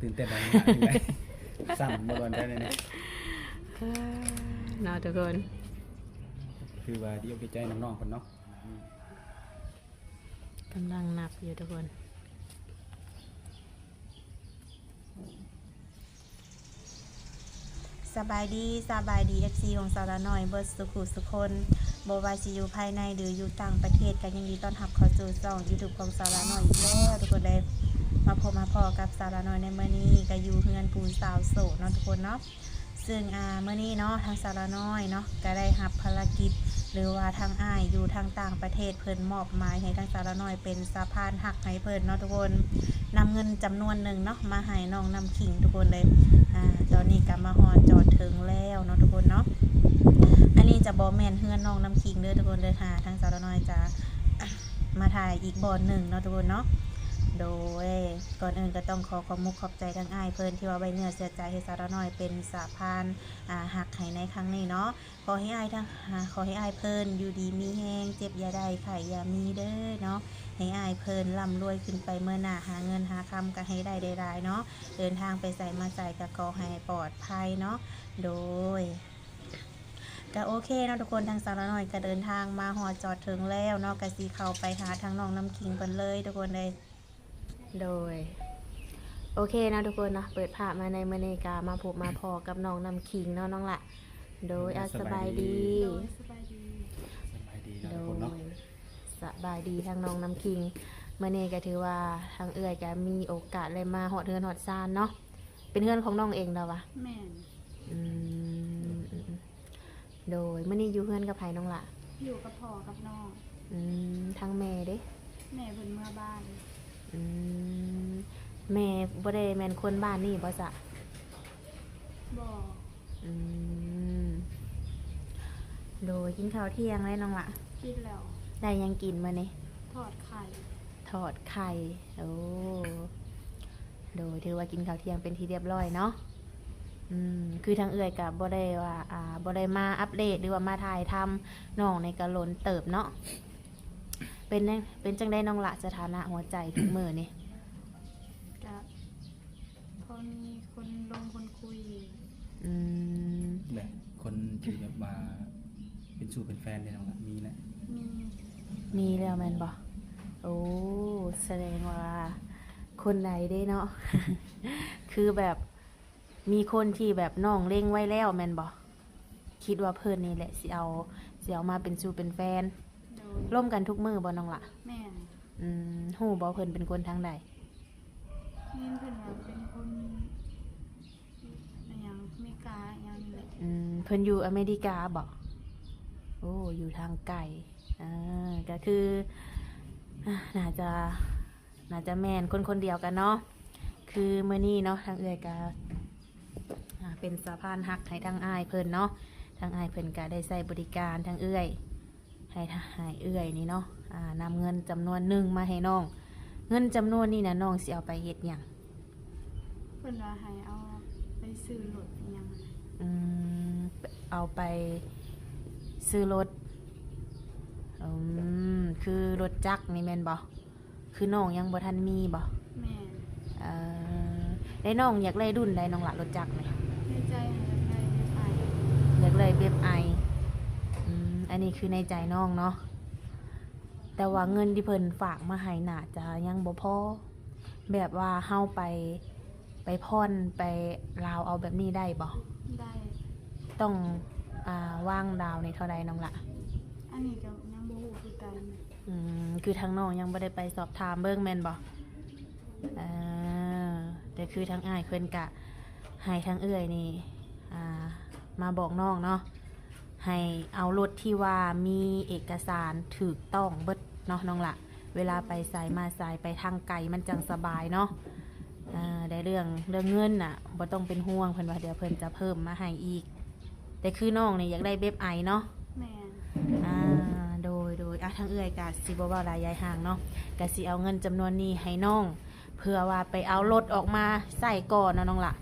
ຕື່ນເຕັ້ນຫຼາຍ ສັ່ນບໍ່ຫຼວນໄດ້ເລີຍນີ້ ເນາະທຸກຄົນ. ຄືວ່າດີອົກດີໃຈນ້ອງໆເພິ່ນເນາະ ກຳລັງນັບຢູ່ທຸກຄົນ. ສະບາຍດີ ສະບາຍດີ ເອັຟຊີ ຂອງສາວລານ້ອຍເບິດສູ່ຜູ້ສູ່ຄົນ ບໍ່ວ່າຊິຢູ່ພາຍໃນ ຫຼື ຢູ່ຕ່າງປະເທດ ກໍຍິນດີຕ້ອນຮັບເຂົ້າສູ່ຊ່ອງຢູທູບຂອງສາວລານ້ອຍອີກແລ້ວທຸກຄົນເດີ. ມາພົບມາພໍ້ກັບສາວລານ້ອຍໃນມື້ນີ້ ກໍຢູ່ເຮືອນຜູ້ສາວໂສດເນາະທຸກຄົນເນາະ. ຊຶ່ງ ອາ ມື້ນີ້ເນາະ ທາງສາວລານ້ອຍເນາະ ກໍໄດ້ຮັບພາລະກິດ ຫຼືວ່າທາງອ້າຍຢູ່ທາງຕ່າງປະເທດ ເພິ່ນມອບໝາຍໃຫ້ທາງສາວລານ້ອຍເປັນສະພານຮັກໃຫ້ເພິ່ນເນາະທຸກຄົນ, ນຳເງິນຈຳນວນໜຶ່ງເນາະ ມາໃຫ້ນ້ອງນ້ຳຂີງທຸກຄົນເລີຍ. ອາ ຕອນນີ້ກໍມາຮອດຈອດເຖິງແລ້ວເນາະທຸກຄົນເນາະ. ອັນນີ້ຈະບໍ່ແມ່ນເຮືອນນ້ອງນ້ຳຂີງເດີທຸກຄົນເດີ, ທາງສາວລານ້ອຍຈະມາຖ່າຍອີກບ່ອນໜຶ່ງເນາະທຸກຄົນເນາະ. ໂດຍ ກ່ອນອື່ນກໍຕ້ອງຂໍຂອບມຸກຂອບໃຈທາງອ້າຍເພິ່ນ ທີ່ວ່າໄວ້ເນື້ອເຊື່ອໃຈໃຫ້ສາວລານ້ອຍເປັນສະພານ ອາ ຮັກໃຫ້ໃນຄັ້ງນີ້ເນາະ. ຂໍໃຫ້ອ້າຍທັງ ອາ ຂໍໃຫ້ອ້າຍເພິ່ນຢູ່ດີມີແຮງ, ເຈັບຢ່າໄດ້ ໄຂ້ຢ່າມີເດີເນາະ. ໃຫ້ອ້າຍເພິ່ນລ່ຳລວຍຂຶ້ນໄປເມືອໜ້າ, ຫາເງິນຫາຄຳກໍໃຫ້ໄດ້ຫຼາຍໆເນາະ, ເດີນທາງໄປໃສມາໃສກໍຂໍໃຫ້ປອດໄພເນາະ. ໂດຍ ກໍໂອເຄເນາະທຸກຄົນ, ທາງສາວລານ້ອຍກໍເດີນທາງມາຮອດຈອດເຖິງແລ້ວເນາະ, ກໍຊິເຂົ້າໄປຫາທາງນ້ອງນ້ຳຂີງເພິ່ນເລີຍທຸກຄົນເອີຍ. ໂດຍ ໂອເຄເນາະທຸກຄົນເນາະ, ເປີດພາບມາໃນມື້ນີ້ກໍມາພົບມາພໍ້ກັບນ້ອງນ້ຳຂີງເນາະ ນ້ອງຫຼ້າ. ໂດຍ ໂດຍ ອາ ສະບາຍດີ ສະບາຍດີ ສະບາຍດີເນາະ ໂດຍ ທຸກຄົນເນາະ. ສະບາຍດີທາງນ້ອງນ້ຳຂີງ. ມື້ນີ້ກໍຖືວ່າທາງເອື້ອຍກໍມີໂອກາດໄດ້ມາຮອດເຮືອນຮອດຊານເນາະ, ເປັນເຮືອນຂອງນ້ອງເອງດອວະ? ແມ່ນ. ອືມ ໂດຍ ມື້ນີ້ຢູ່ເຮືອນກັບໃຜນ້ອງຫຼ້າ? ຢູ່ກັບພໍ່ກັບນ້ອງ. ອືມ ທາງແມ່ເດ? ແມ່ເພິ່ນເມືອບ້ານ. ອືມ ແມ່ບໍ່ໄດ້ແມ່ນຄົນບ້ານນີ້ບໍ່ຊະ? ບໍ່. ອືມ ໂດຍ ກິນເຂົ້າທ່ຽງແລ້ວນ້ອງຫຼ້າ? ກິນແລ້ວ. ໄດ້ຫຍັງກິນມື້ນີ້? ທອດໄຂ່. ທອດໄຂ່ ໂອ້ ໂດຍ ຖືວ່າກິນເຂົ້າທ່ຽງເປັນທີ່ຮຽບຮ້ອຍເນາະ. ອືມ ຄືທາງເອື້ອຍກໍບໍ່ໄດ້ວ່າ ອ່າ ບໍ່ໄດ້ມາອັບເດດ ຫຼືວ່າມາຖ່າຍທຳນ້ອງນີ້ກໍດົນເຕີບເນາະ. ເປັນ ເປັນຈັ່ງໃດນ້ອງຫຼ້າ ສະຖານະຫົວໃຈທຸກມື້ນີ້? ກະພໍມີຄົນລົມຄົນຄຸຍ. ອືມ ແບບຄົນທີ່ແບບວ່າເປັນຊູ້ເປັນແຟນໄດ້ນ້ອງຫຼ້າ ມີແລ້ວ? ມີ ມີແລ້ວແມ່ນບໍ່? ໂອ້ ສະແດງວ່າຄົນໃດເດ້ເນາະ ຄືແບບ ມີຄົນທີ່ແບບນ້ອງເລັງໄວ້ແລ້ວແມ່ນບໍ່? ຄິດວ່າເພິ່ນນີ້ແຫຼະຊິເອົາ ຊິເອົາມາເປັນຊູ້ເປັນແຟນ. ໂດຍ. ລົມກັນທຸກມື້ບໍ່ນ້ອງຫຼ້າ? ແມ່ນ. ອືມ ຮູ້ບໍ່ເພິ່ນເປັນຄົນທາງໃດ? ຍິນເພິ່ນວ່າເປັນຄົນ ອີຫຍັງ ອາເມລິກາ ອີຫຍັງນີ້ແຫຼະ. ອືມ ເພິ່ນຢູ່ອາເມລິກາບໍ່? ໂອ້ ຢູ່ທາງໄກ. ເອີ ກໍຄື ອ່າ ໜ້າຈະ ໜ້າຈະແມ່ນຄົນຄົນດຽວກັນເນາະ. ຄືມື້ນີ້ເນາະ ທາງເອື້ອຍກະ ອ່າ ເປັນສະພານຮັກໃຫ້ທາງອ້າຍເພິ່ນເນາະ, ທາງອ້າຍເພິ່ນກະໄດ້ໃຊ້ບໍລິການທາງເອື້ອຍ ໃຫ້ ໃຫ້ເອື້ອຍນີ້ເນາະ ອ່າ ນຳເງິນຈຳນວນໜຶ່ງມາໃຫ້ນ້ອງ. ເງິນຈຳນວນນີ້ນະ ນ້ອງຊິເອົາໄປເຮັດຫຍັງ? ເພິ່ນວ່າໃຫ້ເອົາໄປຊື້ລົດອີຫຍັງ. ອືມ ເອົາໄປຊື້ລົດ. ອືມ ຄືລົດຈັກນີ້ແມ່ນບໍ່? ຄືນ້ອງຍັງບໍ່ທັນມີບໍ່? ແມ່ນ. ເອີ ແລ້ວນ້ອງຢາກໄດ້ລຸ້ນໃດນ້ອງຫຼ້າ ລົດຈັກນີ້? ໃນໃຈຢາກໄດ້ເບບໄອ. ຢາກໄດ້ເບບໄອ. ອືມ ອັນນີ້ຄືໃນໃຈນ້ອງເນາະ, ແຕ່ວ່າເງິນທີ່ເພິ່ນຝາກມາໃຫ້ໜ້າຈະຍັງບໍ່ພໍ ແບບວ່າເຮົາໄປ ໄປຜ່ອນໄປດາວເອົາແບບນີ້ໄດ້ບໍ່? ໄດ້. ຕ້ອງ ອ່າ ວາງດາວໃນເທົ່າໃດນ້ອງຫຼ້າ? ອັນນີ້ກໍຍັງບໍ່ຮູ້ຄືກັນ. ອືມ ຄືທາງນ້ອງຍັງບໍ່ໄດ້ໄປສອບຖາມເບິ່ງແມ່ນບໍ່? ເອີ ແຕ່ຄືທາງອ້າຍເພິ່ນກະໃຫ້ທາງເອື້ອຍນີ້ ອ່າ ມາບອກນ້ອງເນາະ ໃຫ້ເອົາລົດທີ່ວ່າມີເອກະສານຖືກຕ້ອງເບິດເນາະນ້ອງຫຼ້າ. ເວລາໄປໃສມາໃສ ໄປທາງໄກມັນຈັ່ງສະບາຍເນາະ. ເອີ ແຕ່ເລື່ອງ ເລື່ອງເງິນນະບໍ່ຕ້ອງເປັນຫ່ວງ ເພິ່ນວ່າດຽວເພິ່ນຈະເພີ່ມມາໃຫ້ອີກ. ແຕ່ຄືນ້ອງນີ້ຢາກໄດ້ເບບໄອເນາະ? ແມ່ນ. ອ່າ ໂດຍ ໂດຍ ອ່າ ທາງເອື້ອຍກະຊິບໍ່ເວົ້າຫຼາຍຢາຍຫ່າງເນາະ, ກະຊິເອົາເງິນຈຳນວນນີ້ໃຫ້ນ້ອງ ເພື່ອວ່າໄປເອົາລົດອອກມາໃຊ້ກ່ອນເນາະນ້ອງຫຼ້າ.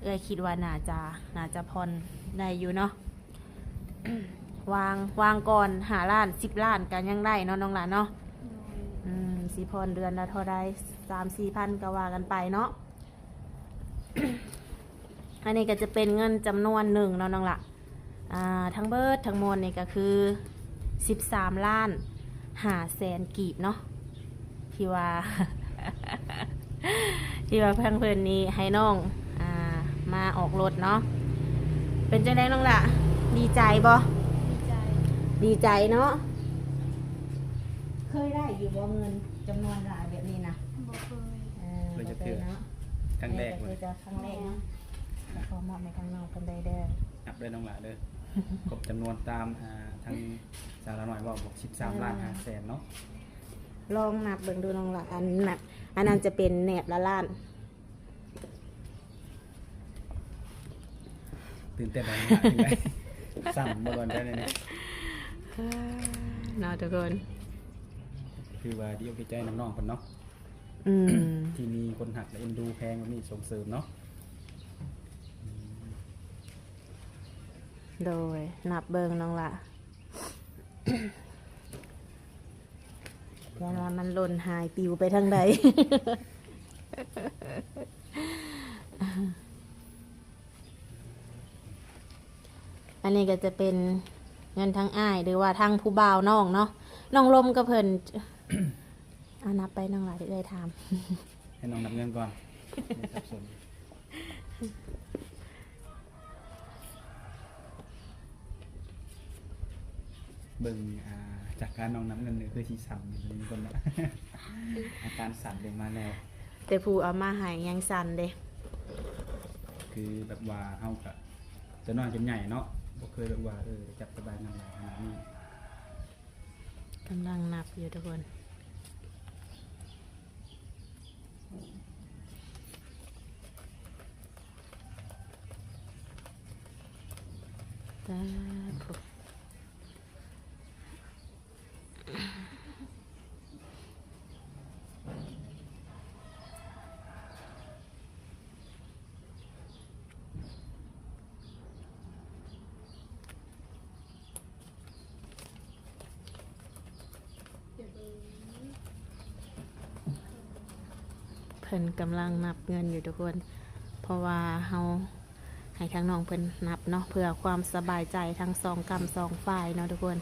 ເອື້ອຍຄິດວ່າໜ້າຈະ ໜ້າຈະຜ່ອນໄດ້ຢູ່ເນາະ. ວາງ ວາງກ່ອນຫ້າລ້ານ ສິບລ້ານກໍຍັງໄດ້ເນາະນ້ອງຫຼ້າເນາະ. ໂດຍ. ອືມ ຊິຜ່ອນເດືອນລະເທົ່າໃດ ສາມສີ່ພັນກໍວ່າກັນໄປເນາະ. ອັນນີ້ກໍຈະເປັນເງິນຈຳນວນໜຶ່ງເນາະນ້ອງຫຼ້າ. ອ່າ ທັງເບິດທັງມວນນີ້ກໍຄືສິບສາມລ້ານຫ້າແສນກີບເນາະ ທີ່ວ່າ ທີ່ວ່າທາງເພິ່ນນີ້ໃຫ້ນ້ອງ ອ່າ ມາອອກລົດເນາະ. ເປັນຈັ່ງໃດນ້ອງຫຼ້າ ດີໃຈບໍ່? ດີໃຈ ດີໃຈເນາະ. ເຄີຍໄດ້ຢູ່ບໍ່ເງິນຈຳນວນຫຼາຍແບບນີ້ນະ? ບໍ່ເຄີຍ. ເອີ ບໍ່ເຄີຍເນາະ. ຄັ້ງແລກ ເຄີຍ ຄັ້ງແລກເນາະ. ແມ່ນ. ຂໍມອບໃຫ້ທາງນ້ອງເພິ່ນໄດ້ເດີ. ນັບເດີນ້ອງຫຼ້າເດີ. ຄົບຈຳນວນຕາມ ອ່າ ທາງສາວລາວນ້ອຍເວົ້າ ບອກສິບສາມລ້ານຫ້າແສນເນາະ. ລອງນັບເບິ່ງດູນ້ອງຫຼ້າ. ອັນນັ້ນ ອັນນັ້ນຈະເປັນແໜບລະລ້ານ. ຕື່ນເຕັ້ນບໍ່ນ້ອງຫຼ້າ? ສັ່ນບໍ່ ດອນໄດ້ນີ້ ເນາະທຸກຄົນ. ຄືວ່າດີອົກດີໃຈນຳນ້ອງເພິ່ນເນາະ. ອືມ ທີ່ມີຄົນຮັກ ແລະ ເອັນດູແພງແບບນີ້ ສົ່ງເສີມເນາະ. ໂດຍ ນັບເບິ່ງນ້ອງຫຼ້າ ຢ້ານວ່າມັນຫຼົ່ນຫາຍປິວໄປທາງໃດ. ອັນນີ້ກໍຈະເປັນເງິນທາງອ້າຍ ຫຼືວ່າທາງຜູ້ບ່າວນ້ອງເນາະ. ນ້ອງລົມກັບເພິ່ນ ອາ ນັບໄປນ້ອງຫຼ້າ ເອື້ອຍຖາມ. ໃຫ້ນ້ອງນັບເງິນກ່ອນ ຢ່າສັບສົນ. ເບິ່ງ ອ່າ ຈາກການນ້ອງນັບເງິນນີ້ຄືຊິສັ່ນຢູ່ ທຸກຄົນເນາະ. ອາການສັ່ນເລີ່ມມາແລ້ວ. ແຕ່ຜູ້ເອົາມາໃຫ້ຍັງສັ່ນເດ້. ຄືແບບວ່າເຮົາກະແຕ່ນ້ອຍຈົນໃຫຍ່ເນາະ ບໍ່ເຄີຍແບບວ່າ ເອີ ຈັບສະບາຍນຳຫຼາຍຂະໜາດນີ້. ກຳລັງນັບຢູ່ທຸກຄົນ. ສາທຸ. ເພິ່ນກຳລັງນັບເງິນຢູ່ທຸກຄົນ ເພາະວ່າເຮົາ ໃຫ້ທາງນ້ອງເພິ່ນນັບເນາະ ເພື່ອຄວາມສະບາຍໃຈທັງສອງກ້ຳສອງຝ່າຍເນາະທຸກຄົນ.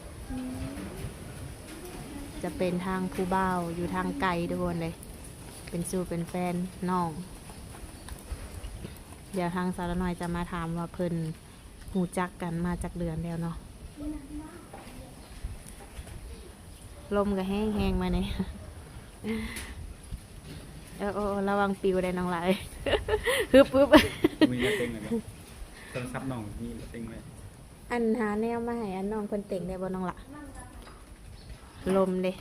ຈະເປັນທາງຜູ້ບ່າວຢູ່ທາງໄກທຸກຄົນເດ້ ເປັນຊູ່ເປັນແຟນນ້ອງ. ດຽວທາງສາວລາວນ້ອຍຈະມາຖາມວ່າເພິ່ນຮູ້ຈັກກັນມາຈັກເດືອນແລ້ວເນາະ. ລົມກໍແຮງໆ ມານີ້. ເອີ ໂອ້ ລະວັງປິວໄດ້ນ້ອງຫຼ້າ. ຮຶບໆ. ມີແນວເຕັງໄວ້ບໍ່? ໂທລະສັບນ້ອງມີແນວເຕັງໄວ້. ອັນ ຫາແນວມາໃຫ້ອັນນ້ອງເພິ່ນເຕັງໄດ້ບໍ່ນ້ອງຫຼ້າ? ລົມເດ້.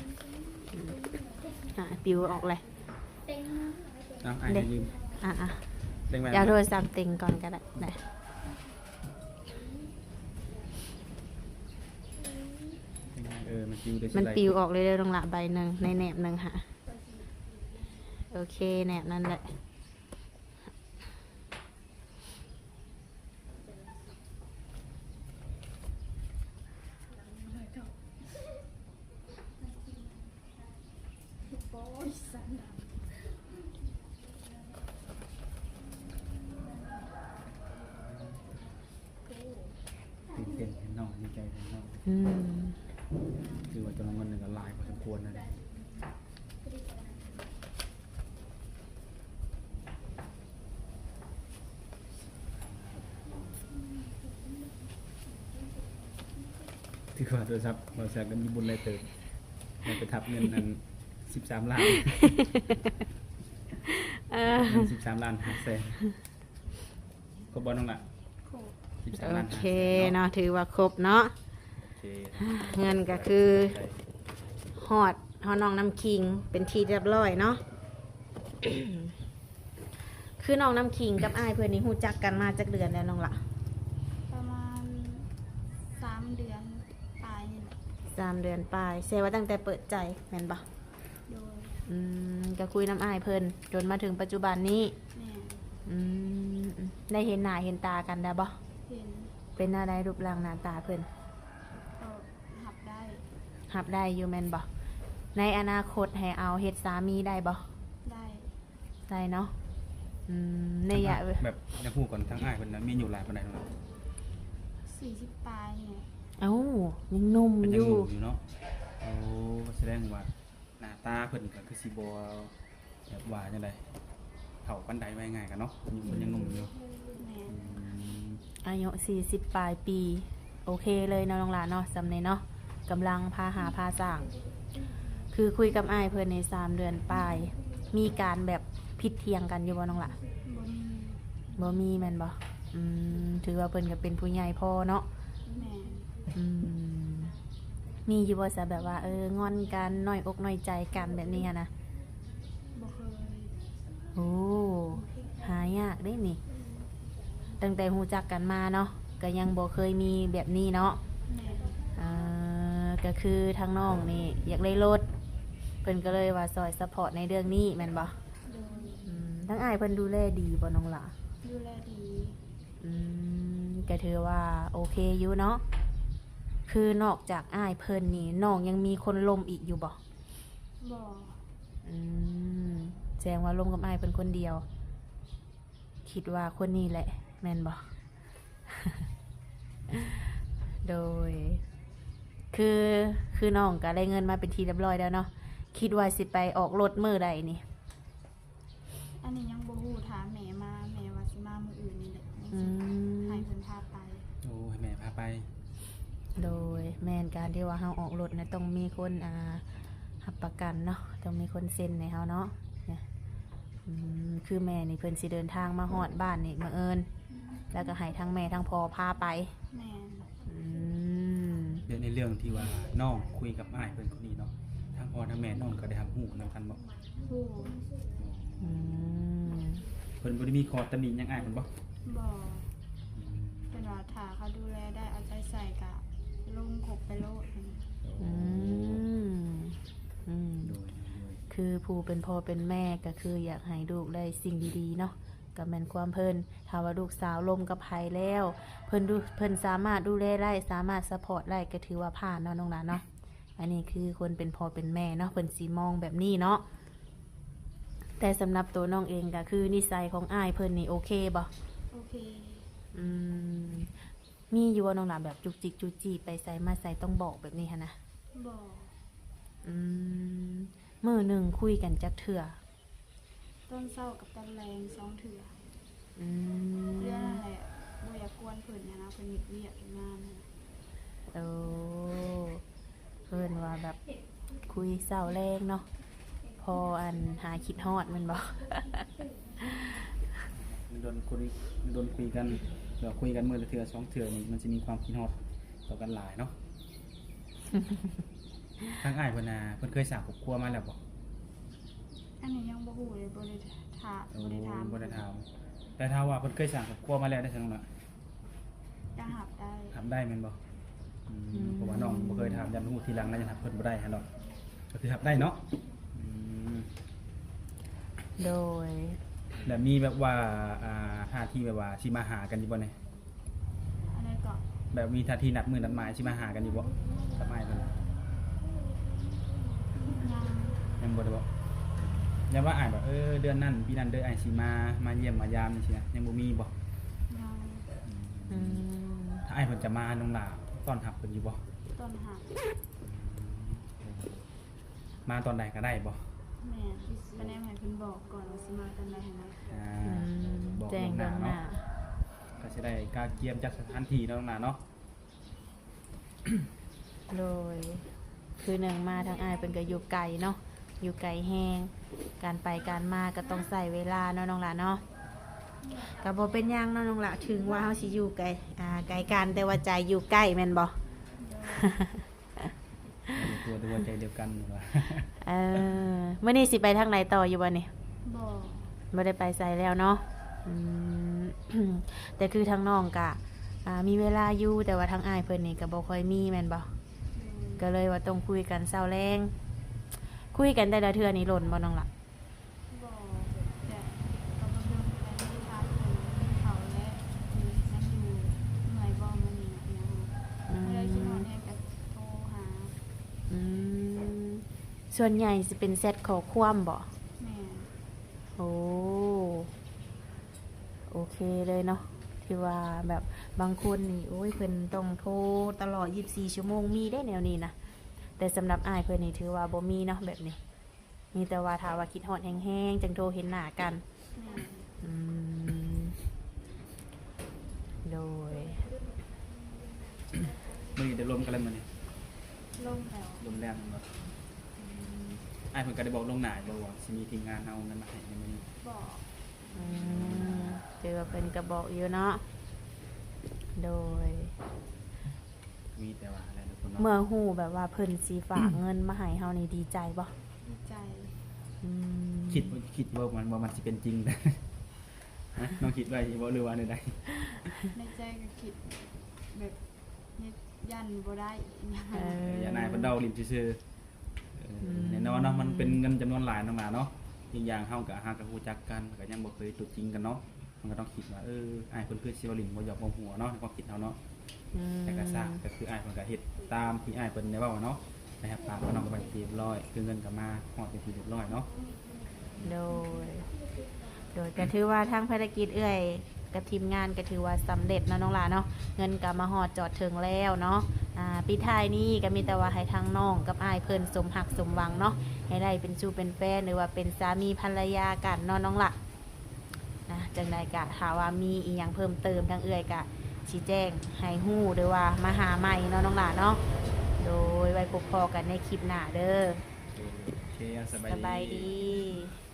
ອ່າ ປິວອອກເລີຍ. ເອົາ ອ້າຍໃຫ້ຢືມ. ອ່າໆ ເຕັງໄວ້. ເອົາໂທລະສັບເຕັງກ່ອນກໍໄດ້. ໄດ້. ເອີ ມັນປິວໄດ້ ມັນປິວອອກເລີຍເດີນ້ອງຫຼ້າ ໃບໜຶ່ງ ໃນແໜບໜຶ່ງຫາ. ໂອເຄ ແໜບນັ້ນແຫຼະ. ຕື່ນເຕັ້ນແທນນ້ອງ ດີໃຈແທນນ້ອງ. ອືມ ຖືວ່າຈຳນວນເງິນນີ້ກໍຫຼາຍພໍສົມຄວນນະ. ຖືວ່າໂທລະສັບບ່າວແຊກກໍມີບຸນຫຼາຍເຕີບ ໄດ້ໄປທັບເງິນອັນສິບສາມລ້ານ. ເອີ ເງິນສິບສາມລ້ານຫ້າແສນ. ຄົບບໍ່ນ້ອງຫຼ້າ? ຄົບ. ສິບສາມລ້ານ ໂອເຄເນາະ ຖືວ່າຄົບເນາະ. ໂອເຄ ເງິນກໍຄືຮອດ ຮອດນ້ອງນ້ຳຄິງເປັນທີ່ຮຽບຮ້ອຍເນາະ. ຄືນ້ອງນ້ຳຄິງກັບອ້າຍເພິ່ນນີ້ຮູ້ຈັກກັນມາຈັກເດືອນແລ້ວນ້ອງຫຼ້າ? ປະມານສາມເດືອນປາຍນີ້ແຫຼະ. ສາມເດືອນປາຍ ແສດງວ່າຕັ້ງແຕ່ເປີດໃຈແມ່ນບໍ່? ໂດຍ. ອືມ ກໍຄຸຍນຳອ້າຍເພິ່ນຈົນມາເຖິງປັດຈຸບັນນີ້. ແມ່ນ. ອືມ ໄດ້ເຫັນໜ້າເຫັນຕາກັນແລ້ວບໍ່? ເຫັນ. ເປັນແນວໃດຮູບຮ່າງໜ້າຕາເພິ່ນ? ກໍຮັບໄດ້. ຮັບໄດ້ຢູ່ແມ່ນບໍ່? ໃນອະນາຄົດໃຫ້ເອົາເຮັດສາມີໄດ້ບໍ່? ໄດ້. ໄດ້ເນາະ. ອືມ ໃນໄລຍະ ແບບ ຢາກຮູ້ກ່ອນ ທາງອ້າຍເພິ່ນນະ ມີອາຍຸຫຼາຍປານໃດເນາະ? ສີ່ສິບປາຍນີ້ແຫຼະ. ເອົ້າ ຍັງໜຸ່ມ ເພິ່ນຍັງ ຢູ່ ໜຸ່ມຢູ່ເນາະ. ໂອ້ ສະແດງວ່າໜ້າຕາເພິ່ນກໍຄືຊິບໍ່ ແບບວ່າຈັ່ງໃດ ເຖົ້າປານໃດ ວ່າງ່າຍໆກັນເນາະ. ອາຍຸເພິ່ນຍັງໜຸ່ມຢູ່. ແມ່ນ. ອືມ ອາຍຸສີ່ສິບປາຍປີ ໂອເຄເລີຍເນາະນ້ອງຫຼ້າເນາະ ສ່ຳນີ້ເນາະ ກຳລັງພາຫາພາສ້າງ. ຄືຄຸຍກັບອ້າຍເພິ່ນນີ້ສາມເດືອນປາຍ ມີການແບບຜິດຖຽງກັນຢູ່ບໍ່ນ້ອງຫຼ້າ? ບໍ່ມີ. ບໍ່ມີແມ່ນບໍ່? ອືມ ຖືວ່າເພິ່ນກໍເປັນຜູ້ໃຫຍ່ພໍເນາະ. ແມ່ນ. ອືມ ມີຢູ່ບໍ່ຊະ ແບບວ່າ ເອີ ງອນກັນ ນ້ອຍອົກນ້ອຍໃຈກັນ ແບບນີ້ຫັ້ນນະ? ບໍ່ເຄີຍ. ໂອ້ ຫາຍາກເດ້ນີ້ ຕັ້ງແຕ່ຮູ້ຈັກກັນມາເນາະ ກໍຍັງບໍ່ເຄີຍມີແບບນີ້ເນາະ. ແມ່ນ. ເອີ ກໍຄືທາງນ້ອງນີ້ຢາກໄດ້ລົດ ເພິ່ນກໍເລີຍວ່າຊ່ອຍຊັບພອດໃນເລື່ອງນີ້ແມ່ນບໍ່? ໂດຍ. ອືມ ທາງອ້າຍເພິ່ນດູແລດີບໍ່ນ້ອງຫຼ້າ? ດູແລດີ. ອືມ ກໍຖືວ່າໂອເຄຢູ່ເນາະ. ຄືນອກຈາກອ້າຍເພິ່ນນີ້ ນ້ອງຍັງມີຄົນລົມອີກຢູ່ບໍ່? ບໍ່. ອືມ ແສດງວ່າລົມກັບອ້າຍເພິ່ນຄົນດຽວ. ຄິດວ່າຄົນນີ້ແຫຼະ ແມ່ນບໍ່? ໂດຍ. ຄື ຄືນ້ອງກໍໄດ້ເງິນມາເປັນທີ່ຮຽບຮ້ອຍແລ້ວເນາະ. ຄິດວ່າຊິໄປອອກລົດມື້ໃດນີ້? ອັນນີ້ຍັງບໍ່ຮູ້ ຖ້າແມ່ມາ ແມ່ວ່າຊິມາມື້ອື່ນນີ້ແຫຼະ ຍັງ ອື ຊິ ມ ໃຫ້ເພິ່ນພາໄປ. ໂອ້ ໃຫ້ແມ່ພາໄປ. ໂດຍ. ແມ່ນ ການທີ່ວ່າເຮົາອອກລົດນະ ຕ້ອງມີຄົນ ອ່າ ຮັບປະກັນເນາະ ຕ້ອງມີຄົນເຊັນໃຫ້ເຮົາເນາະ. ອືມ ຄືແມ່ນີ້ເພິ່ນຊິເດີນທາງມາຮອດບ້ານນີ້ບັງເອີນ ແລ້ວກໍໃຫ້ທັງແມ່ທັງພໍ່ພາໄປ. ແມ່ນ. ອືມ ແລະ ໃນເລື່ອງທີ່ວ່ານ້ອງຄຸຍກັບອ້າຍເພິ່ນຄົນນີ້ເນາະ ທັງພໍ່ທັງແມ່ນ້ອງກໍໄດ້ຮັບຮູ້ນຳກັນບໍ່? ຮູ້. ອືມ ເພິ່ນບໍ່ໄດ້ມີຂໍ້ຕຳໜິຫຍັງອ້າຍເພິ່ນບໍ່? ບໍ່. ອືມ ເພິ່ນວ່າຖ້າເຂົາດູແລໄດ້ເອົາໃຈໃສ່ກະລົງຄົບໄປໂລດ. ອືມ ອືມ ໂດຍ ໂດຍ ໂດຍ. ຄືຜູ້ເປັນພໍ່ເປັນແມ່ກໍຄືຢາກໃຫ້ລູກໄດ້ສິ່ງດີໆເນາະ ກໍແມ່ນຄວາມເພິ່ນ. ຖ້າວ່າລູກສາວລົມກັບໃຜແລ້ວ ເພິ່ນດູ ເພິ່ນສາມາດດູແລໄດ້ ສາມາດຊັບພອດໄດ້ ກໍຖືວ່າຜ່ານເນາະນ້ອງຫຼ້າເນາະ. ອັນນີ້ຄືຄົນເປັນພໍ່ເປັນແມ່ເນາະ ເພິ່ນຊິມອງແບບນີ້ເນາະ. ແຕ່ສຳລັບໂຕນ້ອງເອງກໍຄືນິໄສຂອງອ້າຍເພິ່ນນີ້ໂອເຄບໍ່? ໂອເຄ. ອືມ ມີຢູ່ບໍ່ນ້ອງຫຼ້າ ແບບຈຸກຈິກຈູ້ຈີ້ ໄປໃສມາໃສຕ້ອງບອກແບບນີ້ຫັ້ນນະ? ບໍ່. ອືມ ມື້ໜຶ່ງຄຸຍກັນຈັກເທື່ອ? ຕອນເຊົ້າກັບຕອນແລງສອງເທື່ອ. ອືມ ເທື່ອນັ້ນແຫຼະ ບໍ່ຢາກກວນເພິ່ນຫັ້ນນະ ເພິ່ນເຮັດວຽກເຮັດງານຫັ້ນນະ. ໂອ້ ເພິ່ນວ່າແບບຄຸຍເຊົ້າແລງເນາະ ພໍອັນຫາຄິດຮອດແມ່ນບໍ່? ມັນດົນຄຸຍ ມັນດົນຄຸຍກັນ ແລ້ວຄຸຍກັນມື້ລະເທື່ອສອງເທື່ອນີ້ ມັນຊິມີຄວາມຄິດຮອດຕໍ່ກັນຫຼາຍເນາະ. ທາງອ້າຍເພິ່ນນະ ເພິ່ນເຄີຍສ້າງຄອບຄົວມາແລ້ວບໍ່? ອັນນີ້ຍັງບໍ່ຮູ້ເລີຍ ບໍ່ໄດ້ຖາມ ໂອ້ ບໍ່ໄດ້ຖາມ ບໍ່ໄດ້ຖາມ. ແຕ່ຖ້າວ່າເພິ່ນເຄີຍສ້າງຄອບຄົວມາແລ້ວໄດ້ຊັ້ນນະ ກໍຮັບໄດ້ ຮັບໄດ້ແມ່ນບໍ່? ອືມ ອືມ ເພາະວ່ານ້ອງບໍ່ເຄີຍຖາມ ຢ້ານຮູ້ທີຫຼັງນະ ຢ້ານຮັບເພິ່ນບໍ່ໄດ້ຫັ້ນດອກ ກໍຄືຮັບໄດ້ເນາະ. ອືມ ໂດຍ. ແລ້ວມີແບບວ່າ ອ່າ ທ່າທີແບບວ່າຊິມາຫາກັນຢູ່ບໍ່ນີ້? ອັນໃດເກາະ? ແບບມີທ່າທີນັດມື້ນັດໝາຍຊິມາຫາກັນຢູ່ບໍ່ ກັບອ້າຍເພິ່ນ? ຍັງ ຍັງບໍ່ໄດ້ບອກ. ຢ້ານວ່າອ້າຍແບບ ເອີ ເດືອນນັ້ນປີນັ້ນເດີ ອ້າຍຊິມາ ມາຢ້ຽມມາຢາມຈັ່ງຊີ້ນະ ຍັງບໍ່ມີບໍ່? ຍັງ. ອືມ ອືມ ຖ້າອ້າຍເພິ່ນຈະມາ ນ້ອງຫຼ້າຕ້ອນຮັບເພິ່ນຢູ່ບໍ່? ຕ້ອນຮັບ. ມາຕອນໃດກໍໄດ້ບໍ່? ແມ່ນ ກະແນມໃຫ້ເພິ່ນບອກກ່ອນວ່າຊິມາຕອນໃດຫັ້ນນະ. ອ່າ ອືມ ບອກລ່ວງໜ້າເນາະ ແຈ້ງລ່ວງໜ້າ ກໍຊິໄດ້ກະກຽມຈັດສະຖານທີ່ເນາະ ນ້ອງຫຼ້າເນາະ. ໂດຍ. ຄືໜຶ່ງມາທາງອ້າຍເພິ່ນກໍຢູ່ໄກເນາະ ຢູ່ໄກແຮງ ການໄປການມາກໍຕ້ອງໃຊ້ເວລາເນາະ ນ້ອງຫຼ້າເນາະ. ກໍບໍ່ເປັນຫຍັງເນາະ ນ້ອງຫຼ້າ ເຖິງວ່າເຮົາຊິຢູ່ໄກ ອ່າ ໄກກັນ ແຕ່ວ່າໃຈຢູ່ໃກ້ແມ່ນບໍ່? ໂດຍ. ຢູ່ຕົວແຕ່ວ່າໃຈດຽວກັນວ່າ. ເອີ ມື້ນີ້ຊິໄປທາງໃດຕໍ່ຢູ່ບໍ່ນີ້? ບໍ່ ບໍ່ໄດ້ໄປໃສແລ້ວເນາະ. ອືມ ແຕ່ຄືທາງນ້ອງກະ ອ່າ ມີເວລາຢູ່ ແຕ່ວ່າທາງອ້າຍເພິ່ນນີ້ກະບໍ່ຄ່ອຍມີແມ່ນບໍ່? ອືມ ກະເລີຍວ່າຕ້ອງຄຸຍກັນເຊົ້າແລງ. ຄຸຍກັນແຕ່ລະເທື່ອນີ້ດົນບໍ່ນ້ອງຫຼ້າ? ບໍ່ ແຕ່ກໍບໍ່ດົນປານໃດ ມີຖາມເພິ່ນກິນເຂົ້າແລ້ວ ເພິ່ນຍັງຢູ່ເມື່ອຍບໍ່ມື້ນີ້ນະ ເອີ ອືມ ເມື່ອໃດຄິດຮອດແຮງກໍໂທຫາ. ອືມ ສ່ວນໃຫຍ່ຊິເປັນແຊັດຂໍ້ຄວາມບໍ່? ແມ່ນ. ໂອ້ ໂອເຄເລີຍເນາະ ຖືວ່າແບບບາງຄົນນີ້ ໂອ້ຍ ເພິ່ນຕ້ອງໂທຕະຫຼອດ ຊາວສີ່ຊົ່ວໂມງ ມີເດ້ແນວນີ້ນະ ແຕ່ສຳລັບອ້າຍເພິ່ນນີ້ ຖືວ່າບໍ່ມີເນາະແບບນີ້ ມີແຕ່ວ່າຖ້າວ່າຄິດຮອດແຮງໆ ຈັ່ງໂທເຫັນໜ້າກັນ. ແມ່ນ. ອືມ ໂດຍ. ມື້ນີ້ໄດ້ລົມກັນແລ້ວມື້ນີ້? ລົມແລ້ວ. ລົມແລ້ວແມ່ນບໍ່? ອືມ ອ້າຍເພິ່ນກໍໄດ້ບອກລ່ວງໜ້າຢູ່ບໍ່ວ່າຊິມີທີມງານເຮົາເງິນມາໃຫ້ໃນມື້ນີ້? ບອກ. ອືມ ຖືວ່າເພິ່ນກໍບອກຢູ່ເນາະ. ໂດຍ. ມີແຕ່ວ່າແຫຼະທຸກຄົນເນາະ ເມື່ອຮູ້ແບບວ່າເພິ່ນຊິຝາກເງິນມາໃຫ້ເຮົານີ້ ດີໃຈບໍ່? ດີໃຈ. ອືມ ຄິດ ຄິດບໍ່ ມັນ ວ່າມັນຊິເປັນຈິງ? ຮະ ນ້ອງຄິດໄວ້ຢູ່ບໍ່ ຫຼືວ່າແນວໃດ? ໃນໃຈກໍຄິດແບບ ຢ້ານບໍ່ໄດ້ອີຫຍັງ. ເອີ ຢ້ານອ້າຍເພິ່ນເວົ້າຫຼິ້ນຊື່ໆ. ເອີ ອືມ ແນ່ນອນເນາະ ມັນເປັນເງິນຈຳນວນຫຼາຍນ້ອງຫຼ້າເນາະ ອີກຢ່າງເຮົາກໍຫາກໍຮູ້ຈັກກັນ ກໍຍັງບໍ່ເຄີຍຕົວຈິງກັນເນາະ ມັນກໍຕ້ອງຄິດວ່າ ເອີ ອ້າຍເພິ່ນຄືຊິເວົ້າຫຼິ້ນ ບໍ່ຢອກບໍ່ຫົວເນາະ ໃນຄວາມຄິດເຮົາເນາະ. ອືມ ແຕ່ກໍຊ່າງ ກໍຄືອ້າຍເພິ່ນກໍເຮັດຕາມທີ່ອ້າຍເພິ່ນໄດ້ເວົ້າເນາະ ໄດ້ຮັບປາກກັບນ້ອງໄປເປັນທີ່ຮຽບຮ້ອຍ ຄືເງິນກໍມາຮອດເປັນທີ່ຮຽບຮ້ອຍເນາະ. ໂດຍ ໂດຍ ກໍຖືວ່າທາງພາລະກິດເອື້ອຍກັບທີມງານກໍຖືວ່າສຳເລັດເນາະນ້ອງຫຼ້າເນາະ ເງິນກໍມາຮອດຈອດເຖິງແລ້ວເນາະ. ອ່າ ປິດທ້າຍນີ້ກໍມີແຕ່ວ່າໃຫ້ທາງນ້ອງກັບອ້າຍເພິ່ນສົມຮັກສົມຫວັງເນາະ ໃຫ້ໄດ້ເປັນຊູ່ເປັນແຟນ ຫຼືວ່າເປັນສາມີພັນລະຍາກັນເນາະນ້ອງຫຼ້າ. ນະ ຈັ່ງໃດກະຖ້າວ່າມີອີ່ຫຍັງເພີ່ມເຕີມ ທາງເອື້ອຍກະຊິແຈ້ງໃຫ້ຮູ້ ຫຼືວ່າມາຫາໃໝ່ເນາະນ້ອງຫຼ້າເນາະ. ໂດຍ ໄວ້ພົບພໍ້ກັນໃນຄລິບໜ້າເດີ. ໂອເຄ ສະບາຍດີ ສະບາຍດີ.